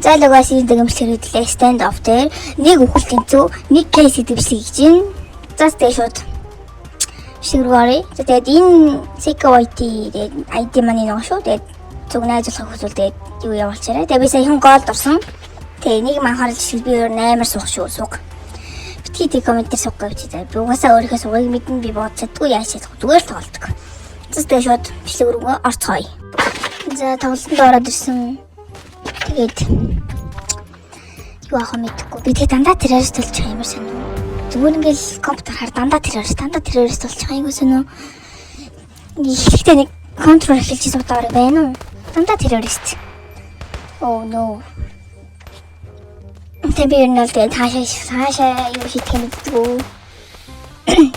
За л угаас энэ дэгэмшлэр хэдлээ Standoff дээр нэг үхэл тэнцүү нэг case гэдэг бичлэг хийж байна. За тэгээ шууд бичлэг рүү оръё. За тэгээд энэ CKYT тэгээд ID маань нэг шүү. Тэгээд зүг найзуулах хүсвэл тэгээд юу явуулчаарай. Тэгээд би сая хэн gold орсон. Тэгээд нэг юм анхаарал жишээ би өөр амар суух шүү сууг. Битгий тэг comment дээр суух гэж заа. Би угаасаа өөрийнхөө суугийг мэднэ, би бодож чаддгүй, яаж чадахгүй, зүгээр л тоглолдог. За тэгээд шууд бичлэг рүү орцгоё. За тоглолтод ороод ирсэн. Тэгээд юу аах вэ мэдэхгүй. Би тэгээ дандаа террорист болж байгаа юм шиг санаа. Зүгээр ингээл компьютер хаар дандаа террорист, дандаа террорист болж байгаа юм санаа. Ихтэй нэг control эхэлж удаар байна уу? Дандаа террорист. Oh no. Тэгээ би ер нь бол тэгээ цаашаа юу хийх юм мэддэггүй.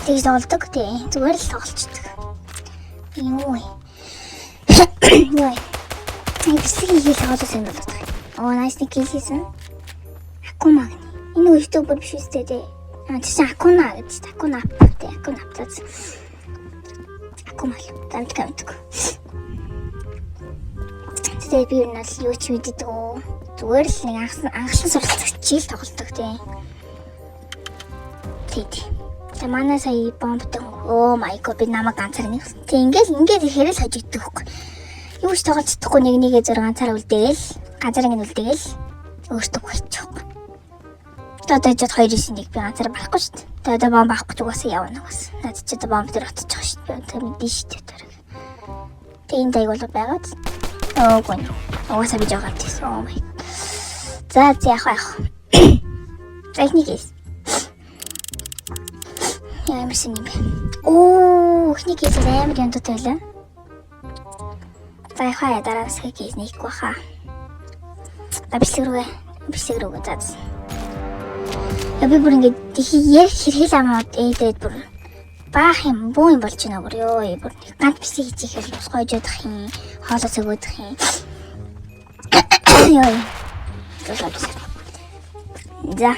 Тэгж тоглодог. Тий. Зүгээр л тоглолцдог. Юу вэ? Юу вэ? Бичлэг хийгээл тоглосон юм болоод байгаа. Оо, nice, нэг kill хийсэн. Акума гэнэ. Энэ YouTuber биш үстэй тий. Аа, чи Акуна гэж. Акуна ап тий. Акуна ап заа. Акума л. Замд камтг. Тэгээд би ер нь бол юу ч мэддэг. Зүгээр л нэг анхлан суралцагч л тоглолдог тий. Тий. Тэгээ манай сая бомбтой. Oh my god, би намайг ганцаар нэг. Тэг ингээл ихээр л хожигддог хөөх. Юу ч тоглож чадахгүй, нэг нэгээ зур ганцаараа үлдээгээл, ганцаар ингэ үлдээгээл өөртөө хүчих. Одоо жод 2 9 1 би ганцаараа барахгүй шүү дээ. Тэгээ одоо бомб авах гэж угаасаа явна угаас. Наад чи одоо бомб дээр отчих шүү дээ. Би мэдэн шүү дээ. Тэгээ энэ дайг бол байгаад. Оогүй. Угаасаа би жоо гарч ирсэн. Oh my. За за, яах вэ? За, эхний case. Ямар сэн юм бэ? Оо, эхний case амар янзтай байлаа. За яхаа, дараагаас case нэхгүй баха. За, бичлэг рүүгээ. Бичлэг рүүгээ за. Я би бүр ингээд ярих хэрхэл амаад ээдээд бүр баах юм бүү юм болж байна бүр, ёо, бүр ганц бичлэг хийж ихээр ус гойж ядах юм, хоолоо сөгөөдөх юм. Ёо. За. За.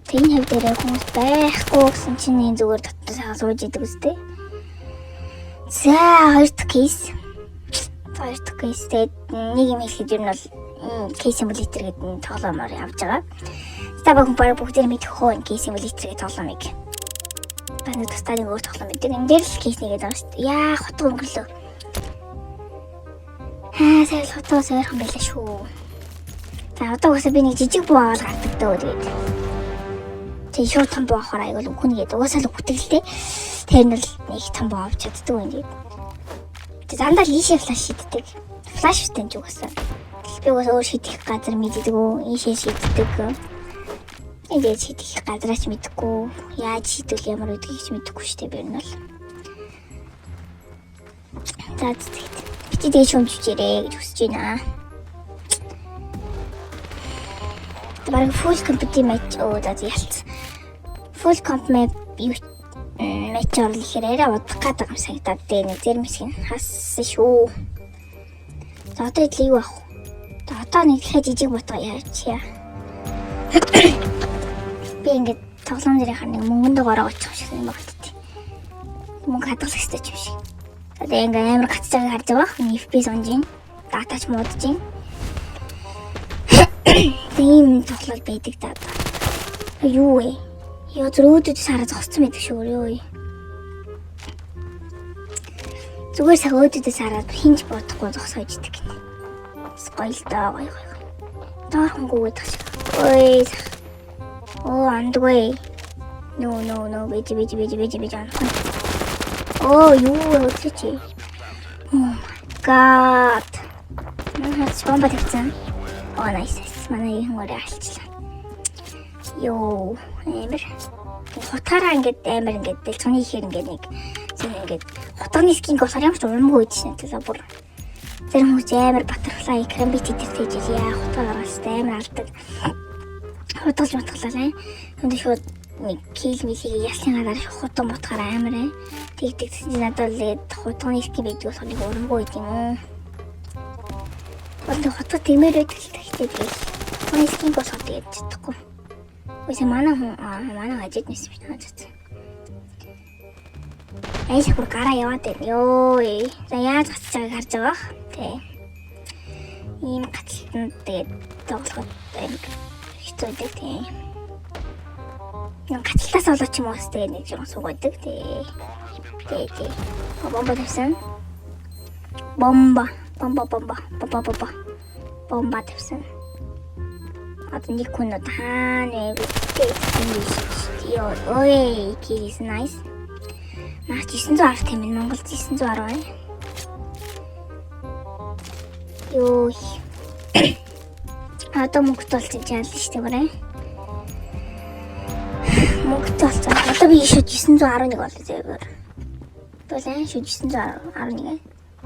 Тийм хэв дээр хүмүүс байхгүй гэсэн чинь энэ зүгээр дотор сайхан сууж идэг үстэй. За, хоёр дахь case. Хоёр дахь case. Тэгээд нэг юм хэлэхэд ер нь бол Case Simulator гэдэг нэг тоглоомоор явж байгаа. Та бүхэн баг бүгдээр мэдэх хөө энэ Case Simulator гэдэг тоглоомыг. Бас нэг тусдаа нэг өөр тоглоом байдаг. Энэ дээр л case нэгээд байгаа шүү дээ. Яа, хотго өнгөрлөө. Аа, сая л хотгоо сойрхон байлаа шүү. За, одоо угаасаа би нэг жижиг буу аваад гардаг дөө тэгээд. Тэгээ шууд том буу авахаар аягүй л үхэн гээд угаасаа л үхдэг л дээ. Тэр нь л нэг том буу авч чаддаг юм тэгээд. Тэгээ дандаа л ийшээ flash шиддэг. Flash шидэн ч угаасаа. Би угаасаа өөр шидэх газар мэддэг үү? Ийшээ шиддэг. Ингээд шидэх газраач мэдэхгүй. Яаж шидвэл ямар байдгийг ч мэдэхгүй шүү дээ би нь бол. За тэгээд бити тэгээ шүмжижээрэй гэж хүсэж байна. Бараг full comp match, оо за ялц. Full comp map юу матч орлох ихээр арай удах гээд байгаа юм санагдаад тэгээ нэг зэрэг хэсэг нь хассан шүү. За, одоо идэл юу авах вэ? За, одоо нэг дахиад жижиг ботго яач яа. Би ингээд тоглоом дээр хар нэг мөнгөндөө гороо очих шиг юм байна гэдэг. Мөнгө хадгалах хэрэгтэй юм шиг. За, тэгээ ингээд амар гацж байгааг харж байгаа. Миний FPS унж гин. Датач муудаж гин. Тийм тоглол байдаг да. Юу вэ? Йоо, зөрөөдөд сараа зогссон байдаг шүү юу вэ? Зүгээр цаг өөдөдөөс хараад хинж бодохгүй зогсоож идэг гинэ. Гоё л доо, гоё гоё. Доор хөнгүүгээд тах шиг. Ой. Оо, андгүй. No no no, бэж бэж бэж бэж бэж анхан. Оо, юу вэ өдрөө чи? Oh my god. Манай хац бомба тавьсан. Оо, nice. Манай хүн өөрөө алчлаа. Йоо, амар. Хутгаараа ингээд амар ингээд дэлцгоны ихээр ингээд нэг зөв ингээд хутганы skin болохоор ямар ч урамгүй байдаг шин төлөө бүр. Зарим хүмүүс амар butterfly karambit дээр тэгж яа хутгаа гаргалтай амар алдаг. Хутгалж мутгалаа. Хүнд шууд нэг kill милийг ялсныгаа дараа хутга мутгаар амар ээ. Тэгдэг гэсэн чинь надад л тэгээд хутганы skin байдаг болохоор нэг урамгүй байд юм уу. Бол хутга тэмээр байдаг л гэхдээ тэгэл хутганы skin болохоор тэгээд чадахгүй. Үгүй, манай хүн, манай хажууд нэсэн биш наа. Айл бүр гараа яваад байна. Йоо. За яаж гацж байгааг харж байгаа бах. Тэ. Ийм гацалтанд тэгээд тоглоход амар хэцүү байдаг тий. Нэг гацалтаас болоод ч юм уу бас тэгээд нэг жоохон суугадаг тий. Тий, тий. Бомба тавьсан. Бомба. Бомба бомба. Бомба бомба. Бомба тавьсан. Одоо нэг хүн одоо хаана вэ? Йоо, ой, kill is nice. Наач 910 тийм ээ, Монголд 910 бай. Йоо. Одоо мөнгөтэй болсон чи яалаа шүү дээ бүрээ. Мөнгөтэй болсон. Одоо би шууд 911 болоо зээгэр. Тэгвэл шууд 911.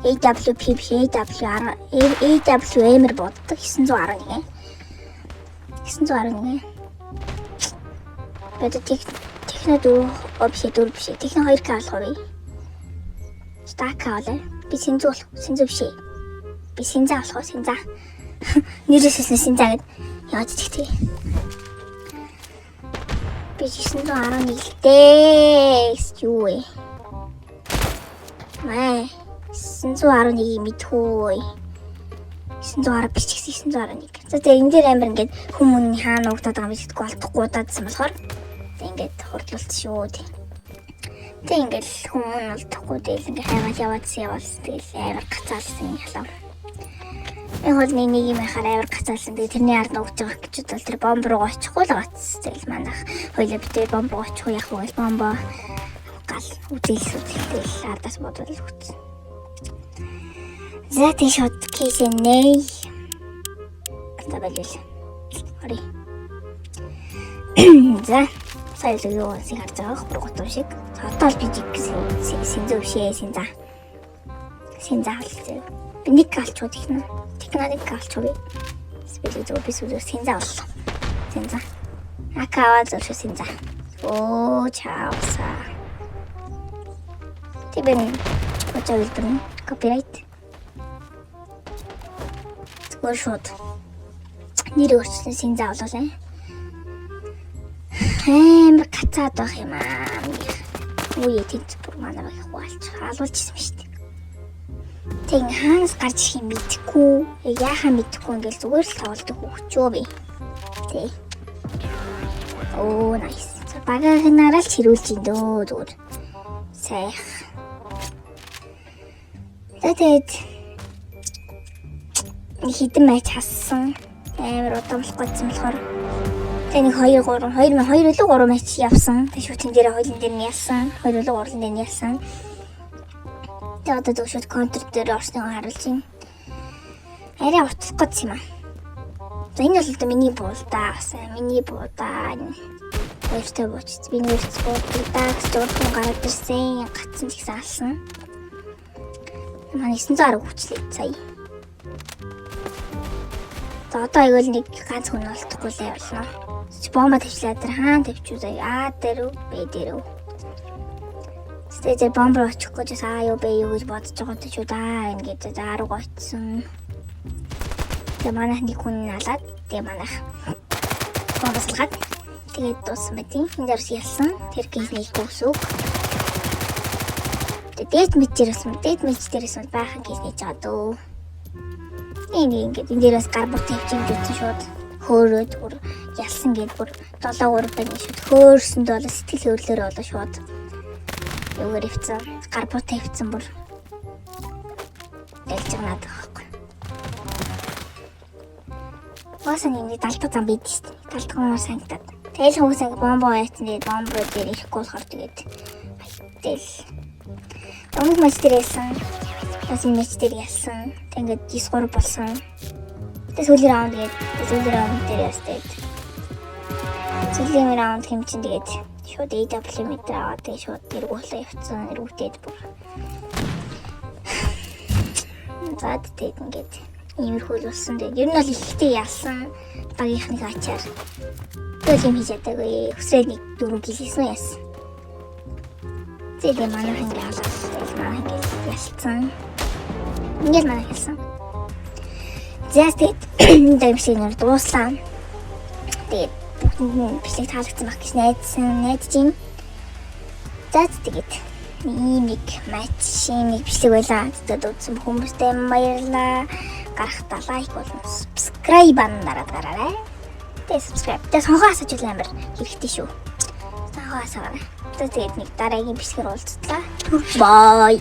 AWP биш, AW AWM-эр боддог 911. 911. Одоо техно 4 оо биш, 4 биш. Техно 2К болох уу? Стак авлаа. Би сэнзүү болох. Сэнзүү биш. Би сэнзаа болох уу? Сэнзаа. Нэрээс хэлсэн сэнзаа гэд яаж ичих тий. Би 911 л дээ. Юу вэ? Мэ 911-ийг мэдхүү. 910 биш ч гэсэн 911. За тэгээ энэ дээр амар ингээд хүмүүний хаана угтаад байгаа юм гэдэггүй алдахгүй удаадсан болохоор тэг ингээд хурдлуулсан шүү. Тэг ингээд хүмүүн олдохгүй тэгэл ингээд хайгаал яваадсан яваалсан, тэгэл амар гацаалсан ялав. Яг бол нэг нэг юм яхаар амар гацаалсан. Тэгээ тэрний ард нугж байгаа гэж бодвол тэр бомб руу очихгүй л гацсан. Тэгэл манайх хоёлаа битээ бомб руу очих уу яах вэ гэж бомбо гал үзэл үзэл тэгэл ардаас бодвол өгсөн. За тий, шууд case нээ. За болов. Хари. За сая л юу шиг харж байгаа бүр гутуу шиг. Одоо л би жиг сэнзөө бишээ, сэнза. Сэнза болцоо. Би нэг галчуу техно. Техно нэг галчуу би. Спэл зөв би сүлээ сэнза боллоо. Сэнза. Акава зөв шүү сэнза. Оо чаавса. Тэбэн очоо хэлбэр copyright. Зүгээр шууд нэр өөрчлөн сэнза болоо. Амар гацаад байх юм аа. Үе тэнд бүр манай баг хуалч алуулчихсан шүү дээ. Тэг ингээ хаанаас гарч ирэх юм мэдэхгүй, яг яхаа мэдэхгүй ингээл зүгээр л тоглодог хөвчөө би. Тэг. Оо nice. Багаагнараа л чирүүлж ин дөө зүгээр. Сайх. За тэгээд нэг хэдэн матч хассан. Амар удаан болох гэсэн болохоор тэг нэг 2 3 2 2 үлээ 3 матч явсан. Тэг шууд тэн дээр хоёулын дээр нь ялсан. 2 үлээ 3 дээр нь ялсан. Тэг одоо зөв шууд counter дээр орсныг харуулж байна. Арай уцах гэсэн юм аа. За энэ бол одоо миний буулдаа бас миний буудаа. Хоёртой бууч. Би нэг буудаа гэж урхан гараад ирсэн. Гацсан ч гэсэн алсан. Манай 910 хүчлээ сая. За одоо айгуул нэг ганц хүн олдохгүй л явуулна. Бомба тавьчлаа, тэр хаана тавьчих заяа? А дээр үү, Б дээр үү? Тэгээ бомб руу очих гэж А юу, Б юу гэж бодож байгаа юм шууд Аа ингээд за руу очсон. Тэгээ манайх нэг хүн алаад тэгээ манайх бомба салгаад тэгээд дууссан байт юм. Энэ дээрс ялсан. Тэр case нэг гэсэн үг. Тэгээ дээд мэд дээр болсон. Дээд мэд дээрээс бол баахан case нээж байгаа дөө. Энийг ингээд энэ дээрээс гар бут тавьж юм гэсэн шууд хөөрөөд бүр ялсан гээд бүр 7 3 байна шууд хөөрсөнд бол сэтгэл хөдлөлөөр болоо шууд юугаар ивцэн гар бут тавьчихсан бүр дэлж байгаа надад байхгүй. Угаасаа нэг далдах зам байд шүү дээ. Далдах замаар санагдаад. Тэгэл хүмүүс ингээ бомбо яатсан, тэгээд бомбо дээр ирэхгүй болохоор тэгээд тэгэл өмнөх матч дээр ялсан. Бас энэ матч дээр ялсан. Тэг ингээд 9-3 болсон. Тэг сүүлийн раунд гээд сүүлийн раунд дээр яс тэгээд сүүлийн раунд хэмчин тэгээд шууд AW метр аваад тэгээд шууд эргүүлээ явцсан. Эргүүтээд бүр. За тэгээд ингээд иймэрхүү л болсон. Тэгээд ер нь бол ихтэй ялсан багийнхны ачаар. Тэгэл юм хийж чадаагүй. Хүсрээ нэг дөрөв гэлээсэн яасан. Тэгээд манайх ингээ халаад тэгэл манайх ингээ ялцсан. Ингээл манайх ялсан. За тэгээд энэ даймшиг нэр дууслаа. Тэгээд бүгдэнд нь бичлэг таалагдсан байх гэж найдсан, найдаж байна. За тэгээд Ийм нэг матч, ийм нэг бичлэг байлаа. Тэгээд үзсэн хүмүүстээ баярлалаа. Гарахтаа like болон subscribe дараад гараарай. Тэгээ subscribe. Тэгээ цонхоо асааж амар хэрэгтэй шүү. Цонхоо асаагаарай. Тэгээд нэг дараагийн бичлэгээр уулзлаа. Bye.